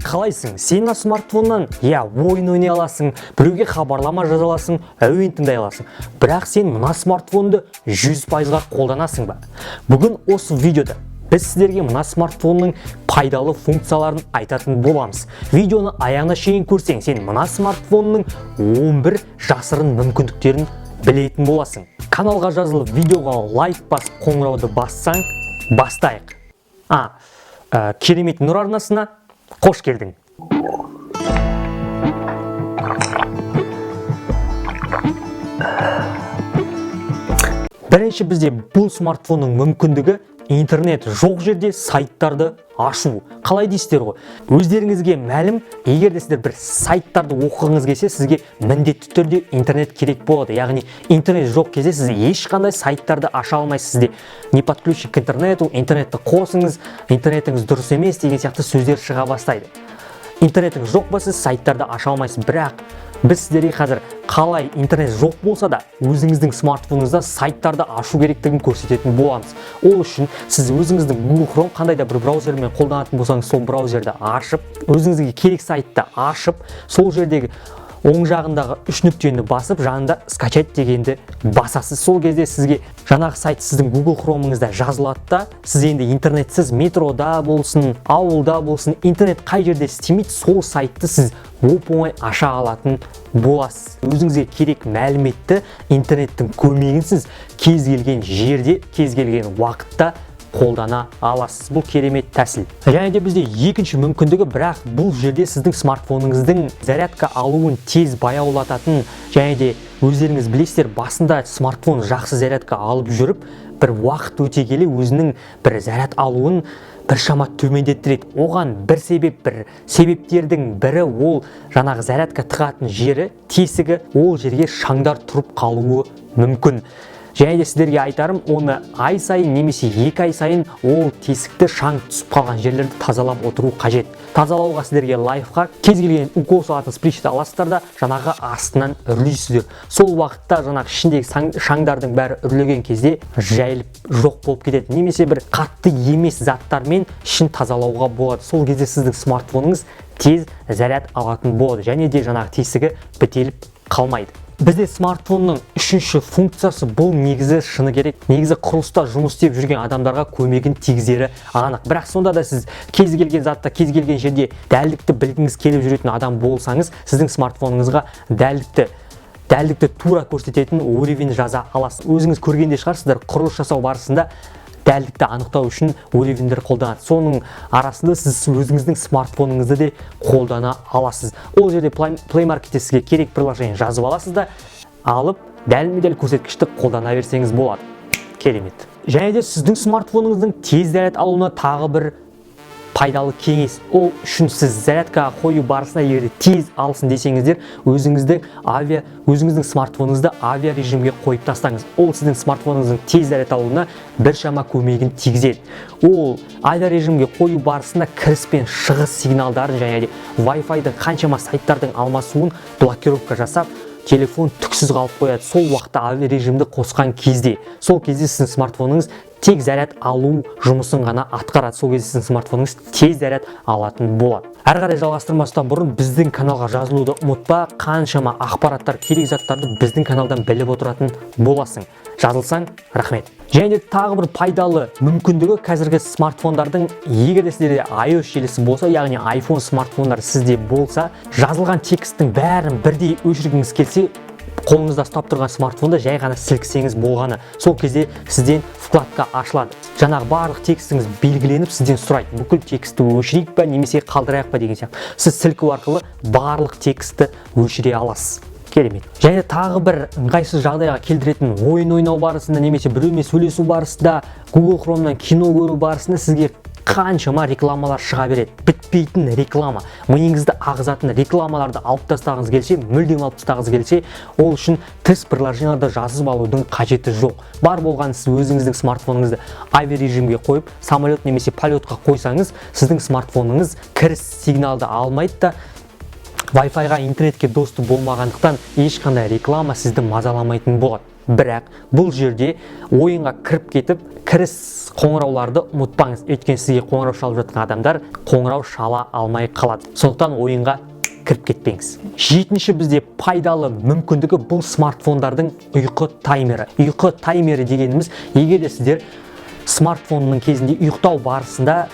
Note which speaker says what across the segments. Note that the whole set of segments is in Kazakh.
Speaker 1: Қалайсың сен? Мына смартфоннан, иә, ойын ойнай аласың, біреуге хабарлама жаза аласың, әуен тыңдай аласың. Бірақ сен мына смартфонды 100%-ға қолданасың ба? Бүгін осы видеода біз сіздерге мына смартфонның пайдалы функцияларын айтатын боламыз. Видеоны аяғына шейін көрсең, сен мына смартфонның 11 жасырын мүмкіндіктерін білетін боласың. Каналға жазылып, видеоға лайк басып, қоңырауды бассаң, бастайық. Керемет Нұр арнасына қош келдің. Бірінші бізде бұл смартфонның мүмкіндігі — интернет жоқ жерде сайттарды ашу. Қалай дейсіздер ғой? Өздеріңізге мәлім, егер де сіздер бір сайттарды оқығыңыз келсе, сізге міндетті түрде интернет керек болады. Яғни интернет жоқ кезде сіз ешқандай сайттарды аша алмайсыз. Сізде «не подключен к интернету», «интернетті қосыңыз», «интернетіңіз дұрыс емес» деген сияқты сөздер шыға бастайды. Интернетіңіз жоқ болса, сіз сайттарды аша алмайсыз. Бірақ біз сіздерге қазір қалай интернет жоқ болса да, өзіңіздің смартфоныңызда сайттарды ашу керектігін көрсететін боламыз. Ол үшін сіз өзіңіздің Google Chrome, қандай да бір браузермен қолданатын болсаңыз, сол браузерді ашып, өзіңізге керек сайтты ашып, сол жердегі оң жағындағы үш нүктені басып, жанында «скачать» дегенді басасыз. Сол кезде сізге жаңағы сайт сіздің Google Chrome'ыңызда жазылады да, сіз енді интернетсіз метрода болсын, ауылда болсын, интернет қай жерде істемейді, сол сайтты сіз оп оңай аша алатын боласыз. Өзіңізге керек мәліметті интернеттің көмегінсіз кез келген жерде, кез келген уақытта қолдана аласыз. Бұл керемет тәсіл. Және де бізде екінші мүмкіндігі, бірақ бұл жерде сіздің смартфоныңыздың зарядка алуын тез баяулататын. Және де өздеріңіз білесіздер, басында смартфон жақсы зарядка алып жүріп, бір уақыт өте келе өзінің бір заряд алуын біршама төмендеттіреді. Оған бір себеп, бір себептердің бірі — ол жаңағы зарядка тығатын жері, тесігі, ол жерге шаңдар тұрып қалуы мүмкін. Және де сіздерге айтарым, оны ай сайын немесе 2 ай сайын ол тесікті, шаң түсіп қалған жерлерді тазалап отыру қажет. Тазалауға сіздерге лайфхак: кез келген укол салатын шприцті аласыздар да, жаңағы астынан үрлейсіздер. Сол уақытта жаңағы ішіндегі шаңдардың бәрі үрлеген кезде жайылып, жоқ болып кетеді. Немесе бір қатты емес заттармен ішін тазалауға болады. Сол кезде сіздің смартфоныңыз тез заряд алатын болады және де жаңағы тесігі бітеліп қалмайды. Бізде смартфонның үшінші функциясы — бұл негізі, шыны керек, негізі құрылыста жұмыс істеп жүрген адамдарға көмегін тигізері анық. Бірақ сонда да сіз кез келген затта, кез келген жерде дәлдікті білгіңіз келіп жүретін адам болсаңыз, сіздің смартфоныңызға дәлдікті тура көрсететін уровень жаза аласыз. Өзіңіз көрген де шығарсыздар, құрылыс жасау барысында дәлдікті анықтау үшін уровеньдер қолданады. Соның арасында сіз өзіңіздің смартфоныңызды де қолдана аласыз. Ол жерде Play Marketте сізге керек приложение жазып аласыз да, алып, дәлме дәл көрсеткішті қолдана берсеңіз болады. Керемет. Және де сіздің смартфоныңыздың тез заряд алуына тағы бір пайдалы кеңес. Ол үшін сіз зарядкаға қою барысында, егер де тез алсын десеңіздер, өзіңіздің смартфоныңызды авиа режимге қойып тастаңыз. Ол сіздің смартфоныңыздың тез заряд алуына біршама көмегін тигізеді. Ол авиа режимге қою барысында кіріс пен шығыс сигналдарын және де Wi-Fi-дің, қаншама сайттардың алмасуын блокировка жасап, телефон түксіз қалып қояды сол уақытта, авиа режимді қосқан кезде. Сол кезде сіздің смартфоныңыз тек заряд алу жұмысын ғана атқарады. Сол кезде сіздің смартфоныңыз тез заряд алатын болады. Әрі қарай жалғастырмастан бұрын біздің каналға жазылуды ұмытпа. Қаншама ақпараттар, керек заттарды біздің каналдан біліп отыратын боласың, жазылсаң. Рахмет. Және де тағы бір пайдалы мүмкіндігі қазіргі смартфондардың: егер де сіздерде iOS желісі болса, яғни iPhone смартфондар сізде болса, жазылған тексттің бәрін бірдей өшіргіңіз келсе, қолыңызда ұстап тұрған смартфонды жай ғана сілкісеңіз болғаны. Сол кезде сізден вкладка ашылады, жаңағы барлық текстіңіз белгіленіп, сізден сұрайды: бүкіл текстті өшірейік па немесе қалдырайық па деген сияқты. Сіз сілку арқылы барлық текстті өшіре аласыз. Керемет. Және тағы бір ыңғайсыз жағдайға келтіретін: ойын ойнау барысында немесе біреумен сөйлесу барысында, Google Chrome'нан кино көру барысында сізге қаншама рекламалар шыға береді. Бітпейтін реклама, миыңызды ағызатын рекламаларды алып тастағыңыз келсе, мүлдем алып тастағыңыз келсе, ол үшін тыс приложенияларды жазып алудың қажеті жоқ. Бар болғаны, сіз өзіңіздің смартфоныңызды авиа режимге қойып, самолет немесе полетқа қойсаңыз, сіздің смартфоныңыз кіріс сигналды алмайды да, Wi-Fi-ға, интернетке доступ болмағандықтан, ешқандай реклама сізді мазаламайтын болады. Бірақ бұл жерде ойынға кіріп кетіп, кіріс Қоңырауларды ұмытпаңыз, өйткені сізге қоңырау шалып жатқан адамдар қоңырау шала алмай қалады. Сондықтан ойынға кіріп кетпеңіз. Жетінші бізде пайдалы мүмкіндігі – бұл смартфондардың ұйқы таймері. Ұйқы таймері дегеніміз, егер де сіздер смартфонның кезінде ұйықтау барысында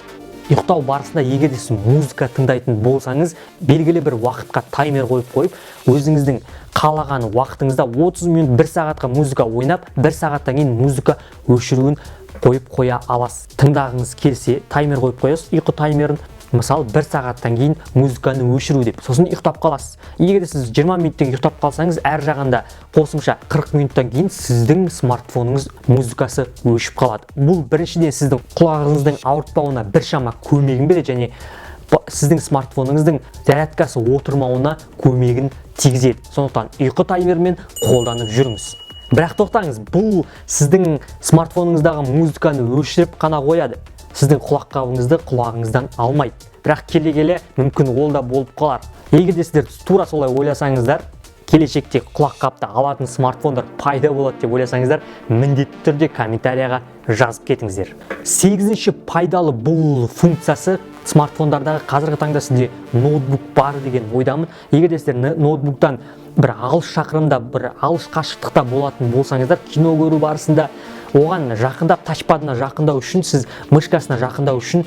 Speaker 1: егер де сіз музыка тыңдайтын болсаңыз, белгілі бір уақытқа таймер қойып қойып, өзіңіздің қалаған уақытыңызда 30 минут, бір сағатқа музыка ойнап, бір сағаттан кейін музыка өшіруін қойып қоя аласыз. Тыңдағыңыз келсе, таймер қойып қоясыз, ұйқы таймерін, мысалы, бір сағаттан кейін музыканы өшіру деп. Сосын ұйықтап қаласыз. Егер де сіз 20 минуттан кейін ұйықтап қалсаңыз, әр жағында қосымша 40 минуттан кейін сіздің смартфоныңыз музыкасы өшіп қалады. Бұл біріншіден, сіздің құлағыңыздың ауыртпауына біршама көмегін береді және сіздің смартфоныңыздың зарядкасы отырмауына көмегін тигізеді. Сондықтан ұйқы таймерімен қолданып жүріңіз. Бірақ тоқтаңыз, бұл сіздің смартфоныңыздағы музыканы өшіріп қана қояды, сіздің құлаққабыңызды құлағыңыздан алмайды. Бірақ келе келе мүмкін ол да болып қалар. Егер де сіздер тура солай ойласаңыздар, келешекте құлаққапты алатын смартфондар пайда болады деп ойласаңыздар, міндетті түрде комментарияға жазып кетіңіздер. Сегізінші пайдалы бұл функциясы смартфондардағы. Қазіргі таңда сізде ноутбук бар деген ойдамын. Егер де сіздер ноутбуктан бір алыс шақырымда, бір алыс қашықтықта болатын болсаңыздар, кино көру барысында оған жақындап, тачпадына жақындау үшін, сіз мышкасына жақындау үшін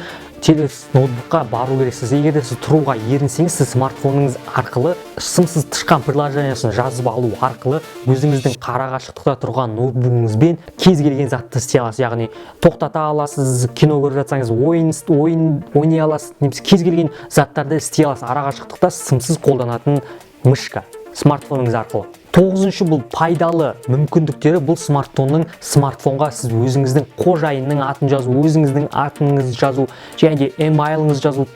Speaker 1: ноутбукқа бару керексіз. Егер де сіз тұруға ерінсеңіз, сіз смартфоныңыз арқылы сымсыз тышқан приложениесін жазып алу арқылы өзіңіздің қашықтықта тұрған ноутбугіңізбен кез келген затты істей аласыз. Яғни тоқтата аласыз, кино көріп жатсаңыз, ойын ойнай аласыз немесе кез келген заттарды істей аласыз арақашықтықта сымсыз қолданатын мышка смартфоныңыз арқылы. Тоғызыншы бұл пайдалы мүмкіндіктері – бұл смартфонға сіз өзіңіздің қожайынның атын жазу, өзіңіздің атыңызды жазу және де емайлыңызды жазу,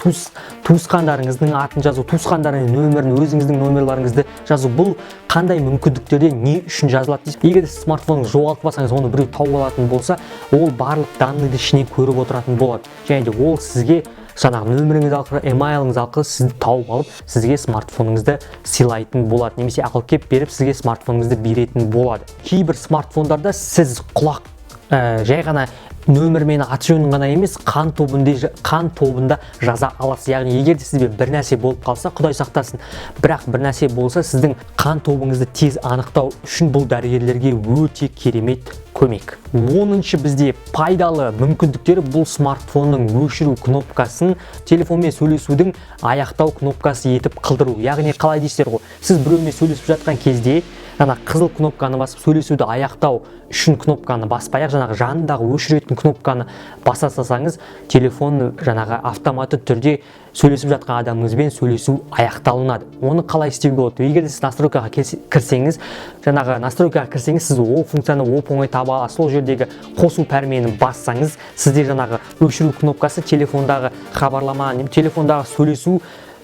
Speaker 1: туысқандарыңыздың атын жазу, туысқандарыңыздың нөмірін, өзіңіздің номерларыңызды жазу. Бұл қандай мүмкіндіктерде, не үшін жазылады дейсіз. Егер де сіз смартфоныңызды жоғалтып алсаңыз, оны біреу тауып алатын болса, ол барлық данныйды ішінен көріп отыратын болады және де ол сізге жаңағы нөміріңіз арқылы, емайлыңыз арқылы сізді тауып алып, сізге смартфоныңызды сыйлайтын болады немесе алып келіп беріп, сізге смартфоныңызды беретін болады. Кейбір смартфондарда сіз құлақ жай ғана нөмір мен аты жөнін ғана емес, қан тобында жаза аласыз. Яғни егер де сізбен бір нәрсе болып қалса, құдай сақтасын, бірақ бір нәрсе болса, сіздің қан тобыңызды тез анықтау үшін бұл дәрігерлерге өте керемет көмек. 10-шы бізде пайдалы мүмкіндіктері – бұл смартфонның өшіру кнопкасын телефонмен сөйлесудің аяқтау кнопкасы етіп қылдыру. Яғни қалай дейсіздер ғой, сіз біреумен сөйлесіп жатқан кезде ана қызыл кнопканы басып, сөйлесуді аяқтау үшін кнопканы баспай ақ, жаңағы жанындағы өшіретін кнопканы баса салсаңыз, телефон жаңағы автоматты түрде сөйлесіп жатқан адамыңызбен сөйлесу аяқталынады. Оны қалай істеуге болады? Егер де сіз настройкаға кірсеңіз, жаңағы настройкаға кірсеңіз, сіз ол функцияны оп оңай таба аласыз. Сол жердегі қосу пәрменін бассаңыз, сізде жаңағы өшіру кнопкасы телефондағы хабарлама, телефондағы сөйлесу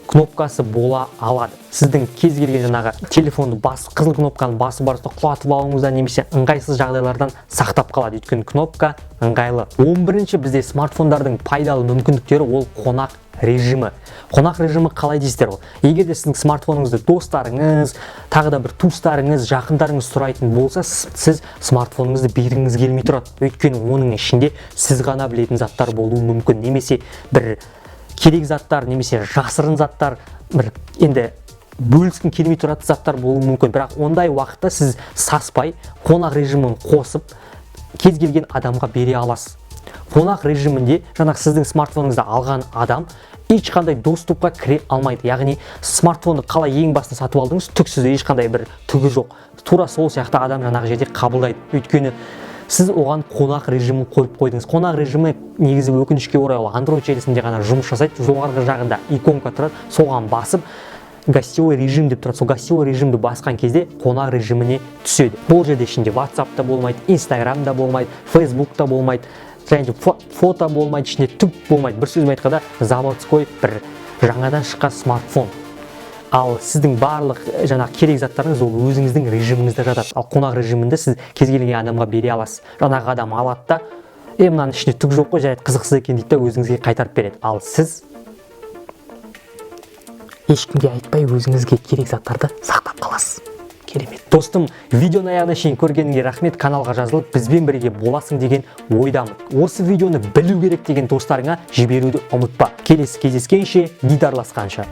Speaker 1: кнопкасы бола алады. Сіздің кез келген жаңағы телефонды бас, қызыл кнопканы басып барысында құлатып алуыңыздан немесе ыңғайсыз жағдайлардан сақтап қалады, өйткені кнопка ыңғайлы. 11-ші бізде смартфондардың пайдалы мүмкіндіктері – ол қонақ режимі. Қонақ режимі қалай дейсіздер ғой, егер де сіздің смартфоныңызды достарыңыз, тағы да бір туыстарыңыз, жақындарыңыз сұрайтын болса, сіз смартфоныңызды бергіңіз келмей тұрады, өйткені оның ішінде сіз ғана білетін заттар болуы мүмкін немесе бір керек заттар, немесе жасырын заттар, бір енді бөліскің келмей тұратын заттар болуы мүмкін. Бірақ ондай уақытта сіз саспай қонақ режимін қосып, кез келген адамға бере аласыз. Қонақ режимінде жаңағы сіздің смартфоныңызды алған адам ешқандай доступқа кіре алмайды. Яғни смартфонды қалай ең басында сатып алдыңыз, түксіз, ешқандай бір түгі жоқ, тура сол сияқты адам жаңағы жерде қабылдайды, өйткені сіз оған қонақ режимін қойып қойдыңыз. Қонақ режимі негізі, өкінішке орай, ол Android желісінде ғана жұмыс жасайды. Жоғарғы жағында иконка тұрады, соған басып, гостевой режим деп тұрады. Сол гостевой режимді басқан кезде қонақ режиміне түседі. Бұл жерде ішінде WhatsApp та болмайды, Instagram да болмайды, Facebook та болмайды және де фото болмайды, ішінде түк болмайды. Бір сөзбен айтқанда, заводской бір жаңадан шыққан смартфон. Ал сіздің барлық жаңағы керек заттарыңыз ол өзіңіздің режиміңізде жатады. Ал қонақ режимінде сіз кез келген адамға бере аласыз. Жаңағы адам алады да, е, мынаның ішінде түк жоқ қой, жарайды, қызықсыз екен дейді да, өзіңізге қайтарып береді. Ал сіз ешкімге айтпай өзіңізге керек заттарды сақтап қаласыз. Керемет, достым! Видеоны аяғына шейін көргеніңе рахмет. Каналға жазылып, бізбен бірге боласың деген ойдамын. Осы видеоны білу керек деген достарыңа жіберуді ұмытпа. Келесі кездескенше, дидарласқанша!